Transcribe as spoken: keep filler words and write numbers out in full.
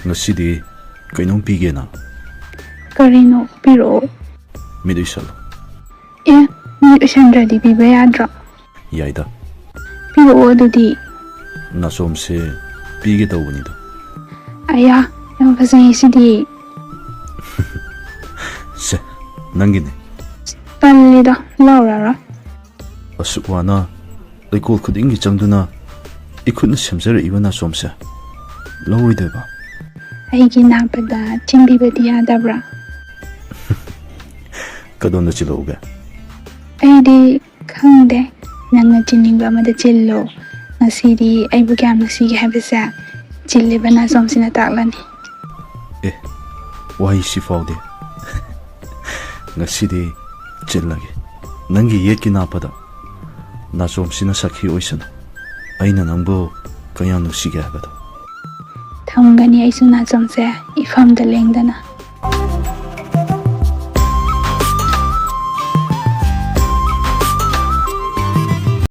ꯉꯁꯤꯗꯤ ꯀꯩꯅꯣꯝ ꯄꯤꯒꯦꯅ꯫ ꯀꯔꯤꯅꯣ? ꯄꯤꯔꯛꯑꯣ꯫ ꯃꯤꯠ ꯎꯏꯁꯜꯂꯣ꯫ ꯑꯦ, ꯃꯤꯠ ꯎꯏꯁꯟꯗ꯭ꯔꯗꯤ ꯄꯤꯕ ꯌꯥꯗ꯭ꯔꯣ? ꯌꯥꯏꯗ꯫ ꯄꯤꯔꯛꯑꯣ ꯑꯗꯨꯗꯤ꯫ ꯅꯥꯆꯣꯝꯁꯦ ꯄꯤꯒꯦ ꯇꯧꯕꯅꯤꯗ꯫ ꯑꯌꯥ, ꯌꯥꯝ ꯐꯖꯩ ꯁꯤꯗꯤ꯫ ꯁꯦ, ꯅꯪꯒꯤꯅꯦ꯫ ꯇꯜꯂꯤꯗ, ꯂꯧꯔꯔꯣꯏ꯫ ꯑꯁꯨꯛ ꯋꯥꯅ ꯂꯩꯀꯣꯜ ꯈꯨꯗꯤꯡꯒꯤ ꯆꯪꯗꯨꯅ ꯏꯈꯨꯠꯅ ꯁꯦꯝꯖꯔꯛꯏꯕ ꯅꯥꯆꯣꯝꯁꯦ ꯂꯧꯔꯣꯏꯗꯣꯏꯕ? ꯑꯩꯒꯤ ꯅꯥꯞꯄꯗ ꯆꯤꯟꯕꯤꯕꯗꯤ ꯌꯥꯗꯕ꯭ꯔꯥ? ꯀꯗꯣꯝꯗ ꯆꯤꯜꯂꯛꯎꯒꯦ? ꯑꯩꯗꯤ ꯈꯪꯗꯦ, ꯅꯪꯅ ꯆꯤꯟꯅꯤꯡꯕ ꯑꯃꯗ ꯆꯤꯜꯂꯣ꯫ ꯉꯁꯤꯗꯤ ꯑꯩꯕꯨ ꯀꯌꯥꯝ ꯅꯨꯡꯁꯤꯒꯦ ꯍꯥꯏꯕꯁꯦ ꯆꯤꯜꯂꯤꯕ ꯅꯥꯆꯣꯝꯁꯤꯅ ꯇꯥꯛꯂꯅꯤ꯫ ꯑꯦ, ꯋꯥꯍꯩꯁꯤ ꯐꯥꯎꯗꯤ꯫ ꯉꯁꯤꯗꯤ ꯆꯤꯜꯂꯒꯦ ꯅꯪꯒꯤ ꯌꯦꯠꯀꯤ ꯅꯥꯞꯄꯗ꯫ ꯅꯥꯆꯣꯝꯁꯤꯅ ꯁꯥꯈꯤ ꯑꯣꯏꯁꯅꯨ ꯑꯩꯅ ꯅꯪꯕꯨ ꯀꯌꯥꯝ ꯅꯨꯡꯁꯤꯒꯦ ꯍꯥꯏꯕꯗꯣ꯫ ꯊꯝꯒꯅꯤ ꯑꯩꯁꯨ ꯅꯥꯆꯣꯝꯁꯦ ꯏꯐꯝꯗ ꯂꯦꯡꯗꯅ꯫